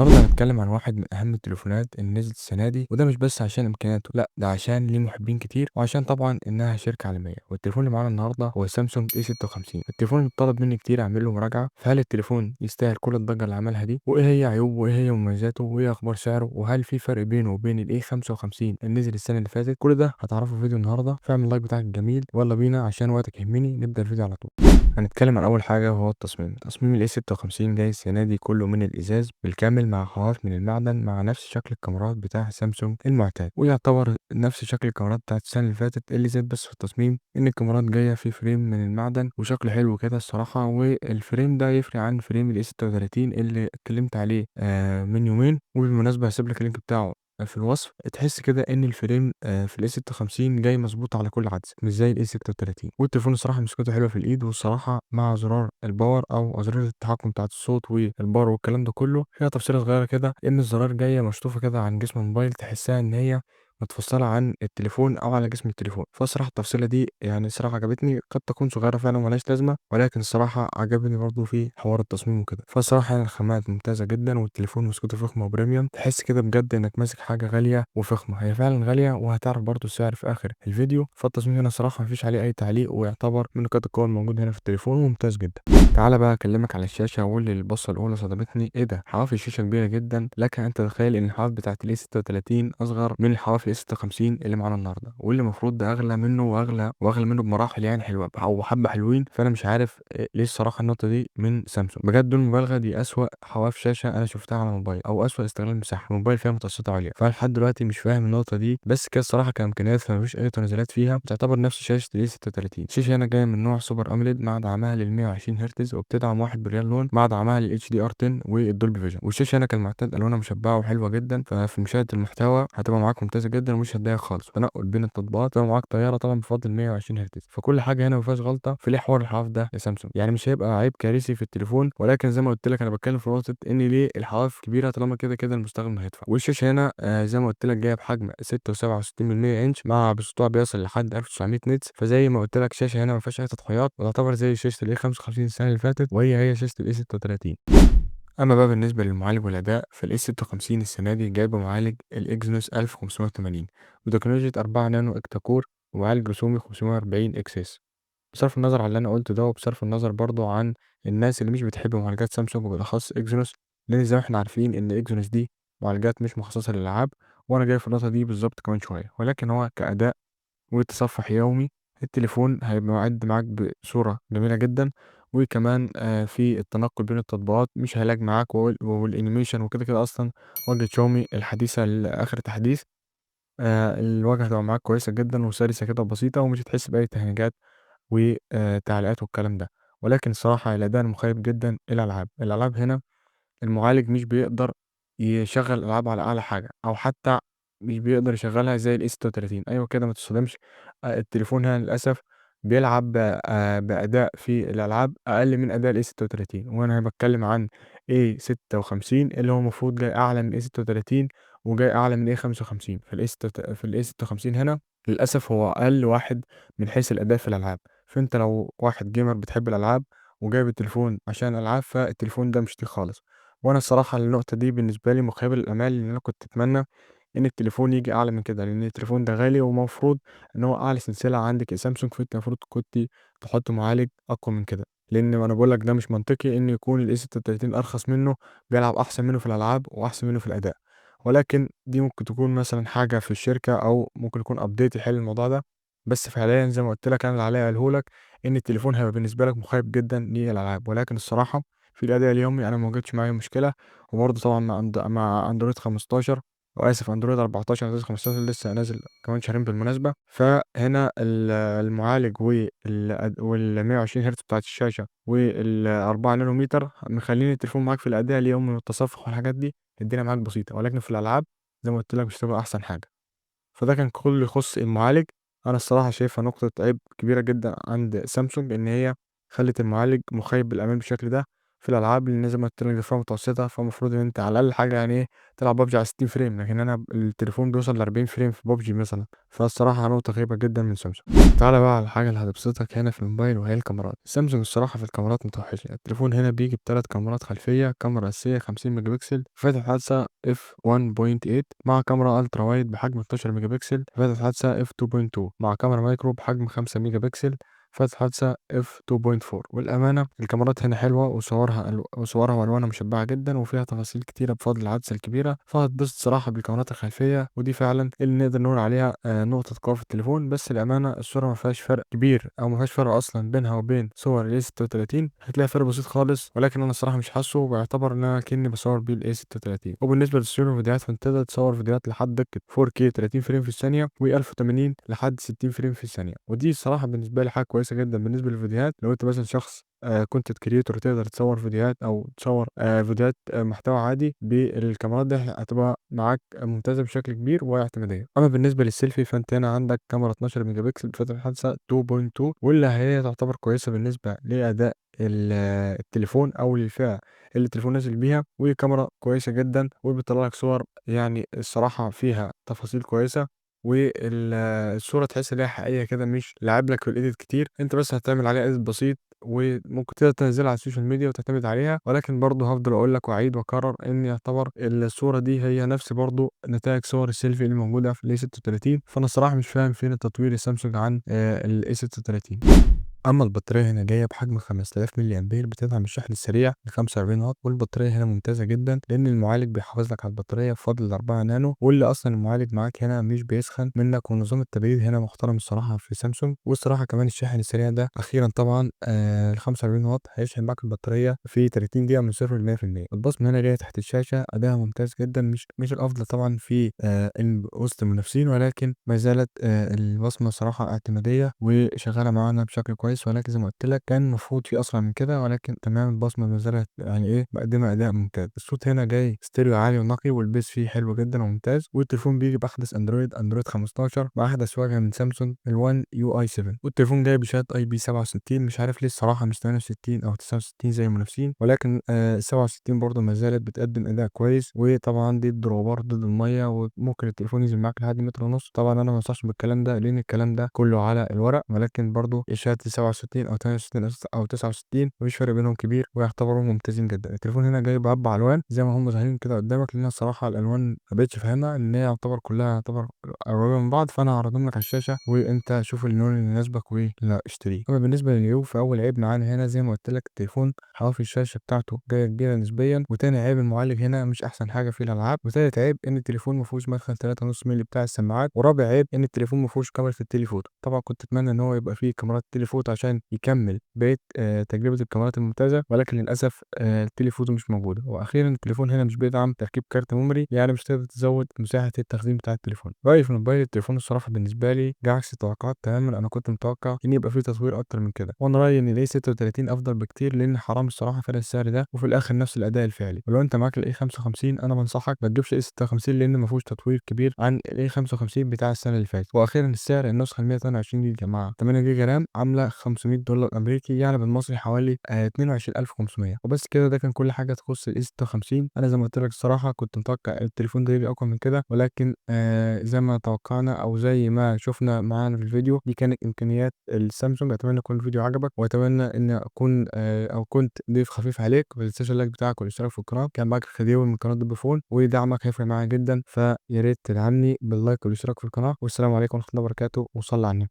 النهارده هنتكلم عن واحد من أهم التليفونات اللي نزلت السنة دي، وده مش بس عشان إمكانياته، لأ ده عشان ليه محبين كتير، وعشان طبعًا إنها شركة عالمية. والتليفون اللي معانا النهارده هو سامسونج A56، التليفون اللي اتطلب مني كتير أعمل له مراجعة. فهل التليفون يستاهل كل الضجة اللي عملها دي؟ وإيه هي عيوبه وإيه هي مميزاته وإيه أخبار سعره؟ وهل في فرق بينه وبين الA55 اللي نزل السنة اللي فاتت؟ كل ده هتعرفه في فيديو النهارده، فاعمل لايك بتاعك الجميل ويلا بينا عشان وقتك يهمني نبدأ الفيديو على طول. هنتكلم عن أول حاجة وهو التصميم. تصميم الA56 جاي السنة دي كله من الإزاز بالكامل مع حواف من المعدن مع نفس شكل الكاميرات بتاع سامسونج المعتاد، ويعتبر نفس شكل الكاميرات بتاعت السنة اللي فاتت، اللي زاد بس في التصميم إن الكاميرات جاية في frame من المعدن وشكله حلو كده الصراحة. وال frame ده يفرق عن frame الA36 اللي اتكلمت عليه من يومين، وبالمناسبة هسيب لك ال link بتاعه في الوصف. تحس كده ان ال frame في الA56 جاي مظبوط على كل عدسة مش زي الA36. والتليفون الصراحة مسكته حلوة في الايد، والصراحة مع زرار ال power او زرار التحكم بتاعت الصوت وال power والكلام ده كله، فيها تفصيله صغيرة كده ان الزرار جاية مشطوفه كده عن جسم الموبايل، تحسها ان هي متفصلة عن التليفون او على جسم التليفون. فالصراحه التفصيله دي يعني الصراحة عجبتني، قد تكون صغيرة فعلا وملهاش لازمه، ولكن الصراحة عجبني برضو في حوار التصميم وكده. فالصراحه يعني الخامات ممتازة جدا، والتليفون مسكته فخمة و premium، تحس كده بجد انك ماسك حاجة غالية وفخمه، هي فعلا غالية وهتعرف برضو السعر في اخر الفيديو. فالتصميم هنا صراحة مفيش عليه اي تعليق، ويعتبر من نقاط القوة الموجود هنا في التليفون وممتاز جدا. تعالى بقى اكلمك على الشاشة، واللي البصه الاولى صدمتني، ايه ده؟ حواف الشاشة كبيرة جدا، لك ان تتخيل ان الحواف بتاعت الA36 اصغر من الحواف الA56 اللي معانا النهارده، واللي المفروض ده اغلى منه واغلى واغلى منه بمراحل يعني حلوة او حبه حلوين. فانا مش عارف ليه الصراحة النقطة دي من سامسونج، بجد دون مبالغه دي اسوأ حواف شاشة انا شفتها على الموبايل، او اسوأ استغلال مساحة الموبايل فيها متوسطه عليا. فانا لحد دلوقتي مش فاهم النقطة دي، بس كده الصراحة كامكانيات فمفيش اي تنازلات فيها، تعتبر نفس شاشة الA36. الشاشة هنا جاية من نوع Super AMOLED مع دعمها لل 120 هرتز، وبتدعم واحد بريال لون مع دعمها لل HDR10 وال Dolby Vision. والشاشه هنا كالمعتاد الوانها مشبعة وحلوه جدا، ففي مشاهده المحتوى هتبقى معاك ممتازة جدا ومش هتضايق خالص. تنقل بين التطبيقات تبقى معاك طيارة طبعا بفضل 120 هرتز. فكل حاجة هنا ما فيهاش غلطه. في ليه حوار الحواف ده يا سامسونج؟ يعني مش هيبقى عيب كارثي في التليفون، ولكن زي ما قلت لك انا بتكلم في نقطة ان ليه الحواف كبيرة طالما كده كده المستخدم هيدفع. والشاشه هنا زي ما قلت لك جاية بحجم 6.67 انش مع بسطوع بيصل لحد 1900 nits. فزي ما قلت لك شاشة هنا ما فيهاش اي تضحيات، وتعتبر زي شاشة الA55 السنة اللي فاتت، وهي هي شاشة الA36. اما بقى بالنسبة للمعالج والاداء، فالA56 السنة دي جايبه معالج ال Exynos 1580 بتكنولوجيا 4 نانو octa core ومعالج رسومي 540 XS. بصرف النظر عن اللي انا قلته ده، وبصرف النظر برضو عن الناس اللي مش بتحب معالجات سامسونج وبالاخص Exynos، لان زي ما احنا عارفين ان Exynos دي معالجات مش مخصصة للالعاب، وانا جاي في النقطة دي بالظبط كمان شوية. ولكن هو كاداء وتصفح يومي التليفون هيبقى معد معاك بصورة جميلة جدا، وكمان في التنقل بين التطبيقات مش هي lag معاك، وال animation وكده كده اصلا واجهة شاومي الحديثة لاخر تحديث، الواجهة هتبقى معاك كويسة جدا وسلسة كده وبسيطة، ومش هتحس بأي تهنيجات وتعليقات والكلام ده. ولكن الصراحة الأداء المخيب جدا الألعاب. الألعاب هنا المعالج مش بيقدر يشغل الألعاب على أعلى حاجة، أو حتى مش بيقدر يشغلها زي الA36. أيوة كده ما تصدمش، التليفون هنا للأسف بيلعب بأداء في الألعاب أقل من أداء الA36، وأنا بتكلم عن A56 اللي هو المفروض جاي أعلى من A36 وجاي أعلى من A55. في الA56 هنا للأسف هو أقل واحد من حيث الأداء في الألعاب. فأنت لو واحد gamer بتحب الألعاب وجايب التليفون عشان الألعاب، فالتليفون ده مش ليك خالص. وأنا الصراحة النقطة دي بالنسبة لي مخيبة للآمال، لأن أنا كنت أتمنى إن التليفون يجي أعلى من كده، لأن التليفون ده غالي ومفروض إن هو أعلى سلسلة عندك يا سامسونج، فأنت المفروض كنت تحط معالج أقوى من كده. لأن أنا بقول لك ده مش منطقي إن يكون الA36 أرخص منه بيلعب أحسن منه في الألعاب وأحسن منه في الأداء. ولكن دي ممكن تكون مثلا حاجة في الشركة، أو ممكن يكون update يحل الموضوع ده. بس فعليا زي ما قلت لك أنا اللي عليا قاله لك إن التليفون هيبقى بالنسبة لك مخيب جدا للألعاب. ولكن الصراحة في الأداء اليومي أنا ما واجهتش معايا مشكلة، وبرضه طبعا مع أندرويد 15، وآسف أندرويد 14، أندرويد 15 لسه نازل كمان شهرين بالمناسبة. فهنا المعالج وال 120 هرتز بتاعت الشاشة وال 4 نانومتر مخلين التليفون معاك في الأداء اليومي والتصفح والحاجات دي الدنيا معاك بسيطة. ولكن في الألعاب زي ما قلت لك مش هتبقى أحسن حاجة. فده كان كله يخص المعالج. أنا الصراحة شايفها نقطة عيب كبيرة جدا عند سامسونج إن هي خلت المعالج مخيب بالأمان بالشكل ده. في الألعاب، لإن زي ما قُلت لك ده فئة متوسطة، فالمفروض إن أنت على الأقل حاجة يعني إيه تلعب PUBG على 60 frame، لكن أنا التليفون بيوصل ل40 frame في PUBG مثلًا، فالصراحة نقطة خايبة جدًا من سامسونج. تعالَ بقى على الحاجة اللي هتبسطك هنا في الموبايل وهي الكاميرات. سامسونج الصراحة في الكاميرات متوحشة. التليفون هنا بيجي ب3 كاميرات خلفية، كاميرا أساسية 50 ميجا بكسل فتحة عدسة f1.8 مع كاميرا ultra wide بحجم 12 ميجا بكسل فتحة عدسة f2.2 مع كاميرا macro بحجم 5 ميجا بكسل فتحة عدسة f2.4. والأمانة الكاميرات هنا حلوة وصورها وألوانها مشبعة جدا وفيها تفاصيل كتيرة بفضل العدسة الكبيرة، فهتبسط صراحة بالكاميرات الخلفية، ودي فعلا اللي نقدر نقول عليها نقطة قوة في التليفون. بس الأمانة الصورة ما فيهاش فرق كبير أو ما فيهاش فرق أصلا بينها وبين صور ال A36، هتلاقي فرق بسيط خالص، ولكن أنا الصراحة مش حاسه، وبيعتبر إن أنا كأني بصور بيه ال A36. وبالنسبة لتصوير الفيديوهات فأنت تقدر تصور فيديوهات لحد دقة 4K 30 frame في الثانية و1080 لحد 60 frame في الثانية، ودي الصراحة بالنسبة لي حاجة كويسة جدا بالنسبة للفيديوهات. لو انت مثلا شخص content creator تقدر تصور فيديوهات او تصور فيديوهات محتوى عادي بالكاميرات دي هتبقى معاك ممتازة بشكل كبير واعتماديه. اما بالنسبة للسيلفي فانت هنا عندك كاميرا 12 ميجا بكسل بفتحه عدسة 2.2، واللي هي تعتبر كويسة بالنسبة لاداء التليفون او للفئه اللي التليفون نازل بيها، وكاميرا كويسة جدا وبتطلع لك صور يعني الصراحة فيها تفاصيل كويسة، والصورة تحس ان هي حقيقية كده، مش لاعب لك في ال edit كتير، انت بس هتعمل عليها edit بسيط وممكن تقدر تنزلها على ال social media وتعتمد عليها. ولكن برضه هفضل اقول لك واعيد واكرر ان يعتبر الصورة دي هي نفس برضه نتائج صور السيلفي اللي موجودة في ال A36، فانا الصراحة مش فاهم فين التطوير السامسونج عن ال A36. اما البطارية هنا جاية بحجم 5000 ملي امبير، بتدعم الشحن السريع ل 45 واط، والبطاريه هنا ممتازة جدا لان المعالج بيحافظ لك على البطارية بفضل 4 نانو، واللي اصلا المعالج معاك هنا مش بيسخن منك، ونظام التبريد هنا محترم الصراحة في سامسونج. والصراحة كمان الشاحن السريع ده اخيرا طبعا ال 45 واط هيشحن معاك البطارية في 30 دقيقة من 0 ل 100%. البصمة هنا جاية تحت الشاشة، اداها ممتاز جدا، مش الافضل طبعا في وسط المنافسين، ولكن ما زالت البصمة صراحة اعتماديه وشغالة معانا بشكل كويس، ولكن زي ما قلت لك كان المفروض في اسرع من كده، ولكن تمام البصمة ما زالت يعني ايه مقدمه اداء ممتاز. الصوت هنا جاي ستيريو عالي ونقي، وال bass فيه حلو جدا وممتاز، والتليفون بيجي باحدث اندرويد 15 مع احدث واجهه من سامسونج ال1 UI 7، والتليفون جاي بشاشة IP 67، مش عارف ليه الصراحة مش 68 او 69 زي المنافسين، ولكن 67 برضه ما زالت بتقدم اداء كويس، وطبعا دي ضد ضد المية، وممكن التليفون ينزل معاك لحد متر ونص. طبعا انا ما انصحش بالكلام ده لان الكلام ده كله على الورق، ولكن برضه شاشة 67 او 68 او 69 مفيش فرق بينهم كبير، ويعتبروا ممتازين جدا. التليفون هنا جاي باربع الوان زي ما هم ظاهرين كده قدامك، لان الصراحة الالوان ما بقتش فاهمها ان هي يعتبر كلها يعتبر قريبه من بعض، فانا هعرضهم لك على الشاشة وانت شوف اللون اللي يناسبك ولا اشتريه. اما بالنسبة للعيوب فاول عيب معانا هنا زي ما قلت لك التليفون حواف الشاشة بتاعته جاية كبيرة نسبيا، وتاني عيب المعالج هنا مش احسن حاجة في الالعاب، وتالت عيب ان التليفون ما فيهوش مدخل 3.5 مللي بتاع السماعات، ورابع عيب ان التليفون ما فيهوش كاميرا ال telephoto. طبعا كنت اتمنى ان هو يبقى فيه كاميرات telephoto عشان يكمل بقية تجربه الكاميرات الممتازة، ولكن للاسف ال telephoto مش موجودة. واخيرا التليفون هنا مش بيدعم تركيب كارت memory، يعني مش تقدر تزود مساحة التخزين بتاع التليفون. رايي في الموبايل، التليفون الصراحة بالنسبة لي جه عكس التوقعات تماما، انا كنت متوقع ان يبقى فيه تطوير اكتر من كده، وانا رايي ان ال A36 افضل بكتير، لان حرام الصراحة فرق السعر ده وفي الاخر نفس الاداء الفعلي. ولو انت معاك ال A55 انا بنصحك ما تجيبش A56 لان ما فيهوش تطوير كبير عن ال A55 بتاع السنة اللي فاتت. واخيرا السعر، النسخة 128 جيجا مع 8 جيجا RAM عامله $500 امريكي، يعني بالمصري حوالي 22500. وبس كده، ده كان كل حاجة تخص ال A56. انا زي ما قلت لك الصراحة كنت متوقع التليفون ده يبقى اقوى من كده، ولكن زي ما توقعنا او زي ما شفنا معانا في الفيديو دي كانت امكانيات السامسونج. اتمنى يكون الفيديو عجبك، واتمنى ان اكون او كنت ضيف خفيف عليك. ما تنساش ال like بتاعك والاشتراك في القناة. كان معاك الخديوي من قناة دب فون، ودعمك هيفرق معايا جدا، فيا ريت تدعمني بال like والاشتراك في القناة. والسلام عليكم ورحمة الله وبركاته، وصلى على النبي.